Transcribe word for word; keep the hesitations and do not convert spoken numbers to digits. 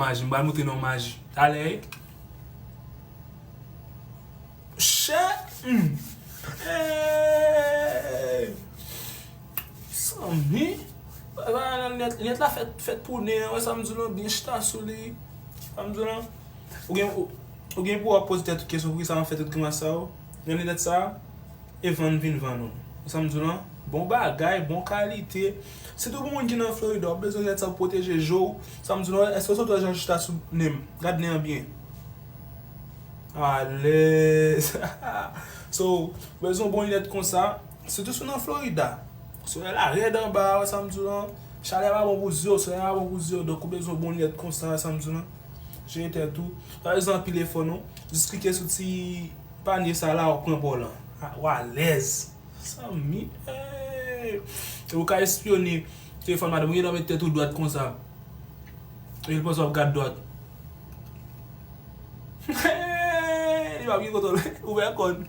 Maji, m pral montre nou maji. Talè, wi. Chè! Hmm. Hey! Sanmi! Lunet, lunet la fèt, fèt pou nen an, wè sa m di w lan, byen chita sou li. Sa m di w lan. Ou gen, ou, ou gen pou w ap poze tèt ou kesyon, poukisa m ap fè tout grimas sa yo? Gen lunet sa, e vann vin vann ou. Sa m di w lan, bon bagay, bon kalite. Sitou pou moun ki nan Florida, w bezwen lunet sa pou pwoteje je w. Sa m di w lan, èske w sot wè jan chita sou nen m? Gad nen an byen. Alèz. So, w bezwen bon lunet konsa. Sitou si w nan Florida. Solèy la rèd anba, wè sa m di w lan. Chalè pa bon pou zye w, solèy pa bon pou zye w. Donk, ou bezwen bon lunet konsa, wè sa m di w lan. Jere tèt ou. Pa bezwen anpil efò, non. Jis klike sou ti panye sa la, w pran pa w lan. Ah, w alèz. Sanmi, hey! Ou ka espyone telefòn madanm, ou gentan met tèt ou dwat konsa. Epi l panse w ap gad dwat. Hey! Li p ap gen kontwòl. Ouvè kò n.